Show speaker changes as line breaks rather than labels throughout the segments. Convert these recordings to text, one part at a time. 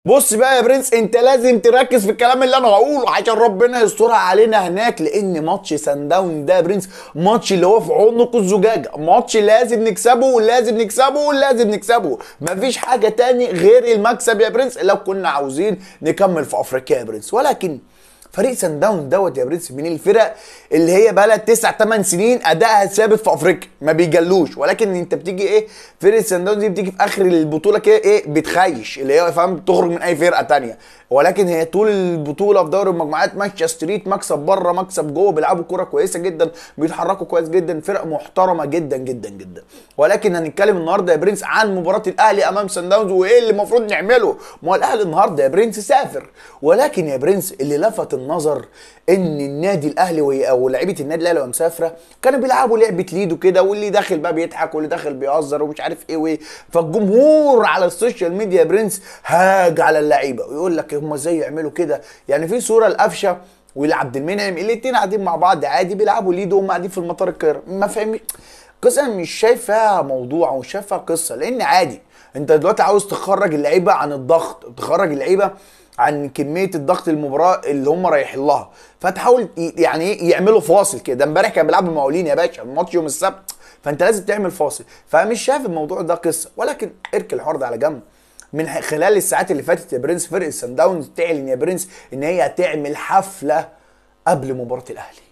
بص بقى يا برنس، انت لازم تركز في الكلام اللي انا هقوله عشان ربنا يسترها علينا هناك، لان ماتش سان داون ده يا برنس ماتش اللي هو في عنق الزجاجة، ماتش لازم نكسبه ولازم نكسبه ولازم نكسبه، مفيش حاجة تاني غير المكسب يا برنس لو كنا عاوزين نكمل في افريقيا يا برنس. ولكن فريق سان داون دوت يا برنس من الفرق اللي هي بقى لها 9 8 سنين ادائها ثابت في افريقيا، ما بيجلوش. ولكن انت بتيجي ايه، فرقه سان داون دي بتيجي في اخر البطولة كده ايه، بتخيش اللي هي فاهم، تخرج من اي فرقه ثانية. ولكن هي طول البطولة في دوري المجموعات ماشية straight، مكسب بره مكسب جوه، بيلعبوا كورة كويسة جدا، بيتحركوا كويس جدا، فرق محترمه جدا جدا جدا. ولكن هنتكلم النهارده يا برنس عن مباراة الاهلي امام سان داونز وايه اللي المفروض نعمله. ما هو الاهلي النهارده يا برنس سافر، ولكن يا برنس اللي لفت النظر ان النادي الاهلي او لعيبة النادي الاهلي وهي مسافرة كانوا بيلعبوا لعبه ليدو كده، واللي داخل بقى بيضحك واللي داخل بيهزر ومش عارف ايه وايه. فالجمهور على ال social media يا برنس هاج على اللعيبة ويقول لك هم ازاي يعملوا كده. يعني في صوره لقفشه ولعبد المنعم الاثنين قاعدين مع بعض عادي بيلعبوا ليدو وهم قاعدين في المطار القاهرة، ما فاهم قصة، مش شايفها موضوع ومش شايفها قصة، لان عادي انت دلوقتي عاوز تخرج اللعيبة عن الضغط، تخرج اللعيبة عن كمية الضغط المباراة اللي هم رايحين لها، فتحاول يعني ايه يعملوا فاصل كده. ده امبارح كان بيلعبوا المقاولين يا باشا الماتش يوم السبت، فانت لازم تعمل فاصل. فمش شايف الموضوع ده قصة، ولكن اركن الحوار ده على جنب. من خلال الساعات اللي فاتت يا برنس فرقه سان داونز تعلن يا برنس ان هي هتعمل حفلة قبل مباراة الاهلي،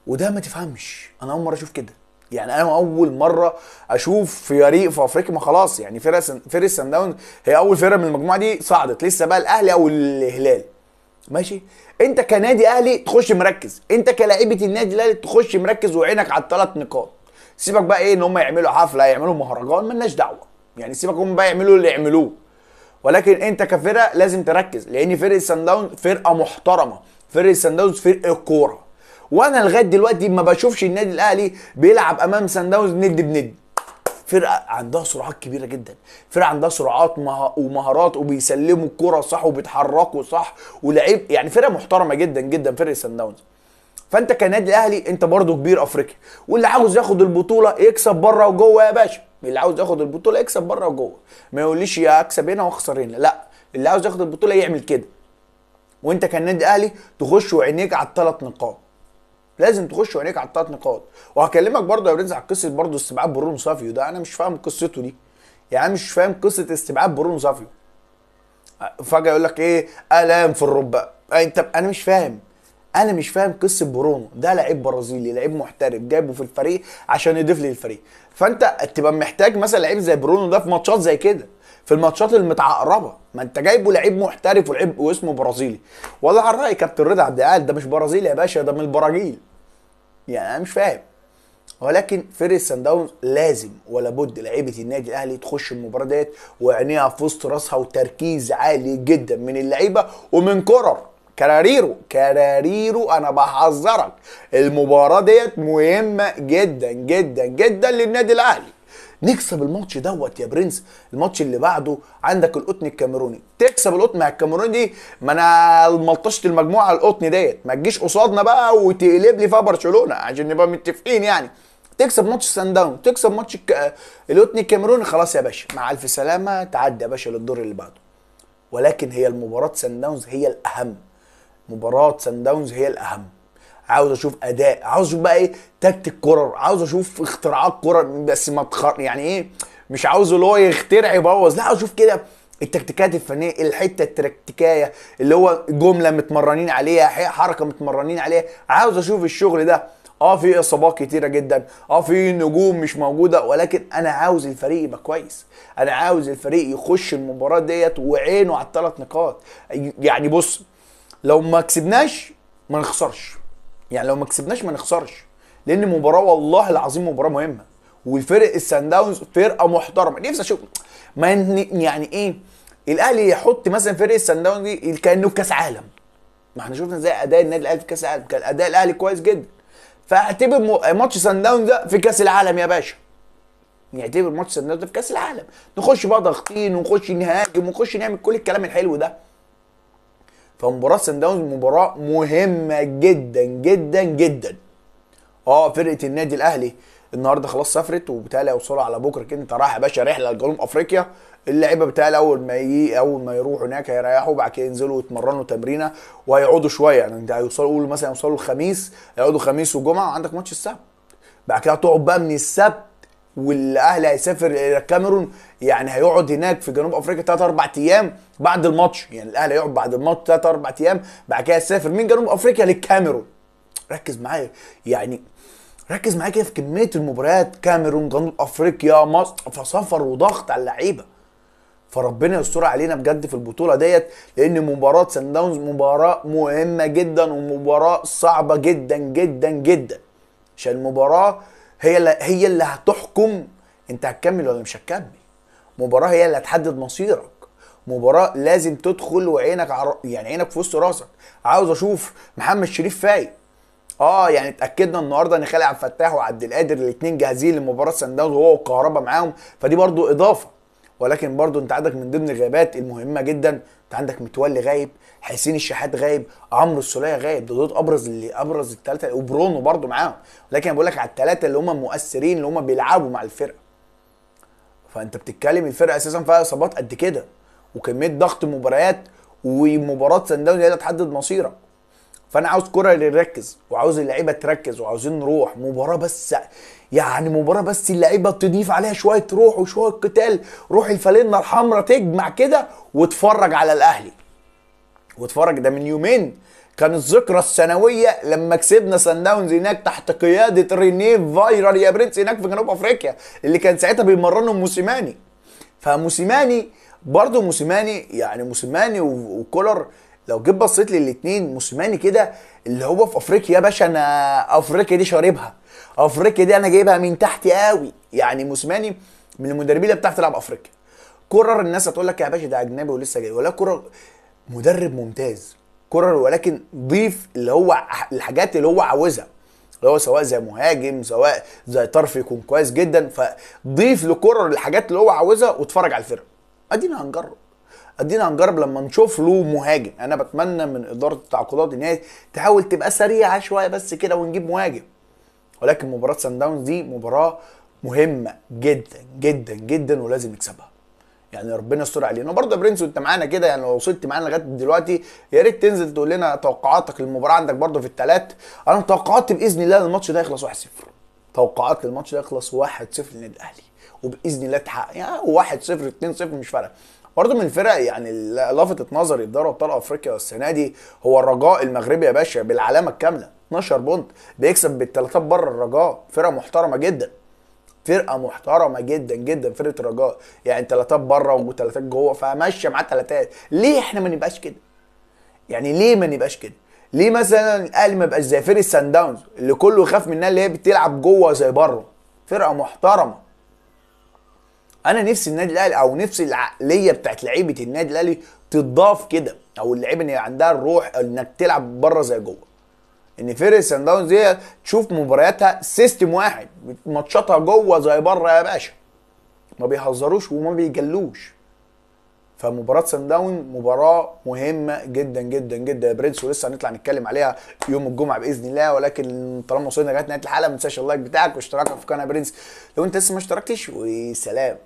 وده ما تفهمش، انا اول مرة اشوف كده. يعني انا اول مرة اشوف فريق في افريقيا، ما خلاص يعني فرقه سان داونز هي اول فرقه من المجموعة دي صعدت، لسه بقى الاهلي او الهلال. ماشي، انت كنادي اهلي تخش مركز، انت كلاعيبه النادي الاهلي تخش مركز وعينك على الثلاث نقاط. سيبك بقى ايه ان هم يعملوا حفلة يعملوا مهرجان، مالناش دعوه، يعني سيبك هم بقى يعملوا اللي يعملوه، ولكن انت كفرقه لازم تركز، لان فرقه سان داونز فرقه محترمه، فرقه سان داونز فرقه كورة. وانا لغاية دلوقتي ما بشوفش النادي الاهلي بيلعب امام سان داونز ند بند. فرقه عندها سرعات كبيرة جدا، فرقه عندها سرعات ومهارات، وبيسلموا الكره صح وبيتحركوا صح ولعيب، يعني فرقه محترمه جدا جدا فرقه سان داونز. فانت كنادي الاهلي انت برضو كبير افريقيا، واللي عاوز ياخد البطولة يكسب بره وجوه يا باشا، اللي عاوز ياخد البطولة يكسب بره وجوه، ما يقوليش يا اكسب هنا واخسر هنا، لا، اللي عاوز ياخد البطولة يعمل كده. وانت كنادي اهلي تخش وعينيك على الثلاث نقاط، لازم تخش وعينيك على الثلاث نقاط. وهكلمك برضه يا برنس على قصة برضه استبعاد برونو سافيو ده، انا مش فاهم قصته دي، يعني مش فاهم قصة استبعاد برونو سافيو. فجاة يقول لك ايه الام في الركبة، انت انا مش فاهم، انا مش فاهم قصة برونو ده. لعيب برازيلي، لعيب محترف، جايبه في الفريق عشان يضيف للفريق، فانت تبقى محتاج مثلا لعيب زي برونو ده في ماتشات زي كده، في الماتشات المتعقربه، ما انت جايبه لعيب محترف ولعيب واسمه برازيلي. والله على راي كابتن رضا عبد العال ده مش برازيلي يا باشا، ده من البراجيل، يعني انا مش فاهم. ولكن فرقه سان داونز لازم ولا بد لعيبة النادي الاهلي تخش المباراة ديت وعينيها في وسط راسها، وتركيز عالي جدا من اللعيبة ومن كرر كراريرو. كراريرو انا بحذرك، المباراة ديت مهمة جدا جدا جدا للنادي الاهلي. نكسب الماتش دوت يا برنس، الماتش اللي بعده عندك القطن الكاميروني، تكسب القطن مع الكاميروني دي، ما انا ملطشت المجموعة القطن ديت، ما تجيش قصادنا بقى وتقلب لي فيها برشلونة عشان نبقى متفقين. يعني تكسب ماتش سان داون، تكسب ماتش القطن الكاميروني، خلاص يا باشا مع الف سلامه، تعدي يا باشا للدور اللي بعده. ولكن هي المباراة سان داونز هي الاهم، مباراة سان داونز هي الاهم. عاوز اشوف اداء، عاوز اشوف بقى ايه تكتيك كرر، عاوز اشوف اختراعات كرر، بس ما تخر يعني ايه، مش عاوز اللي هو يخترع يبوظ، لا عاوز اشوف كده التكتيكات الفنية، الحتة التكتيكيه اللي هو جملة متمرنين عليها، حركة متمرنين عليها، عاوز اشوف الشغل ده. في اصابات كتيرة جدا، في نجوم مش موجودة، ولكن انا عاوز الفريق يبقى كويس، انا عاوز الفريق يخش المباراة ديت وعينه على الثلاث نقاط. يعني بص، لو ما كسبناش ما نخسرش، يعني لو ما كسبناش ما نخسرش، لان مباراة والله العظيم مباراة مهمة، والفرق السان داونز فرقه محترمه. نفسي اشوف ما يعني ايه الاهلي يحط مثلا فرقه السان داونز دي كانه كاس عالم. ما احنا شفنا ازاي اداء النادي الاهلي في كاس العالم، كان اداء الاهلي كويس جدا، فاعتبر ماتش سان داونز ده في كاس العالم يا باشا، نعتبر ماتش سان داونز ده في كاس العالم، نخش بقى ضاغطين ونخش نهاجم ونخش نعمل كل الكلام الحلو ده. فمباراه سان داونز مباراة مهمة جدا جدا جدا. فرقه النادي الاهلي النهارده خلاص سافرت، وبالتالي هيوصلوا على بكره كده. انت رايح يا باشا رحله لجنوب افريقيا، اللعيبة بتاعي اول ما يروحوا هناك هيريحوا، بعد كده ينزلوا يتمرنوا تمرينه وهيقعدوا شوية. يعني انت هيوصلوا، قول مثلا يوصلوا الخميس، هيقعدوا خميس وجمعه، وعندك ماتش السبت. بعد كده هتقعد بقى من السبت، والاهلي هيسافر الى الكاميرون، يعني هيقعد هناك في جنوب افريقيا 3 4 ايام بعد الماتش. يعني الاهلي هيقعد بعد الماتش 3 4 ايام، بعد كده يسافر من جنوب افريقيا للكاميرون. ركز معايا، يعني ركز معايا كده في كمية المباريات، كاميرون، جنوب افريقيا، مصر، فسفر وضغط على اللعيبة. فربنا يستر علينا بجد في البطولة ديت، لان مباراة سان داونز مباراة مهمة جدا ومباراة صعبة جدا جدا جدا، عشان المباراة هي اللي هتحكم انت هتكمل ولا مش هتكمل. مباراة هي اللي هتحدد مصيرك، مباراة لازم تدخل وعينك يعني عينك في وسط راسك. عاوز اشوف محمد شريف فايق. يعني اتاكدنا النهارده ان خالد عبد الفتاح وعبد القادر الاثنين جاهزين لمباراة سان داونز، وهو وكهربا معاهم، فدي برضو اضافه. ولكن برضو انت عندك من ضمن الغيابات المهمة جدا، انت عندك متولي غايب، حسين الشحات غايب، عمرو السوليه غايب، ده دول ابرز اللي ابرز الثلاثة، وبرونو برضو معاهم. لكن انا بقول لك على الثلاثة اللي هم مؤثرين، اللي هم بيلعبوا مع الفرقة. فانت بتتكلم الفرقة اساسا فيها اصابات قد كده، وكمية ضغط مباريات، ومباراة سان داونز هي اللي هتحدد مصيرك. فانا عاوز كرة اللي يركز، وعاوز اللعيبة تركز، وعاوزين نروح مباراة بس، يعني مباراة بس اللعيبة تضيف عليها شوية روح وشوية قتال، روح الفالنه الحمراء تجمع كده واتفرج على الاهلي. واتفرج، ده من يومين كان الذكرى السنوية لما كسبنا سان داونز هناك تحت قيادة رينيه فايرر يا برنس هناك في جنوب افريقيا، اللي كان ساعتها بيمرنه موسيماني. فموسيماني برضه، موسيماني يعني موسيماني وكولر لو جيت بصيت للاثنين، موسيماني كده اللي هو في افريقيا يا باشا، انا افريقيا دي شاربها، افريقيا دي انا جايبها من تحت قوي. يعني موسيماني من المدربين اللي بتعرف تلعب افريقيا. كولر الناس هتقول لك يا باشا ده اجنبي ولسه جاي، ولا كولر مدرب ممتاز كولر، ولكن ضيف اللي هو الحاجات اللي هو عاوزها، اللي هو سواء زي مهاجم سواء زي طرف يكون كويس جدا، فضيف لكولر الحاجات اللي هو عاوزها واتفرج على الفرقة. ادينا هنجرب، ادينا هنجرب لما نشوف له مهاجم. انا بتمنى من ادارة التعاقدات ان هي تحاول تبقى سريعة شوية بس كده ونجيب مهاجم. ولكن مباراة سان داونز دي مباراة مهمة جدا جدا جدا ولازم نكسبها. يعني ربنا يستر علينا. وبرضه يا برنس وانت معانا كده، يعني لو وصلت معانا لغاية دلوقتي يا ريت تنزل تقول لنا توقعاتك للمباراة عندك برضه في الثلاث. انا توقعاتي باذن الله الماتش ده يخلص 1-0. توقعات للماتش ده يخلص 1-0 للنادي الاهلي، وباذن الله تحقق يعني 1-0 2-0 مش فارقه. برضه من الفرق يعني اللي لفتت نظري في دوري ابطال افريقيا السنة دي هو الرجاء المغربي يا باشا، بالعلامة الكاملة 12 بونت، بيكسب بالثلاثات بره. الرجاء فرقه محترمه جدا، فرقه محترمه جدا جدا فرقه الرجاء، يعني ثلاثات بره وثلاثات جوه، فماشيه معاه ثلاثات. ليه احنا ما نبقاش كده؟ يعني ليه ما نبقاش كده؟ ليه مثلا الاهلي ما يبقاش زي فرقه سان داونز اللي كله يخاف منها، اللي هي بتلعب جوه زي بره، فرقه محترمه. انا نفسي النادي الاهلي او نفسي العقلية بتاعت لعيبة النادي الاهلي تتضاف كده، او اللعيبة اللي عندها الروح انك تلعب بره زي جوه. ان فرقه سان داونز دي تشوف مبارياتها system واحد، ماتشاتها جوه زي بره يا باشا، ما بيهزروش وما بيجلوش. فمباراه سان داونز مباراة مهمة جدا جدا جدا يا برنس، ولسه هنطلع نتكلم عليها يوم الجمعة باذن الله. ولكن طالما وصلنا لغاية نهاية الحلقة ما تنساش ال like بتاعك واشتراكك في قناة برنس لو انت لسه ما اشتركتش، وسلام.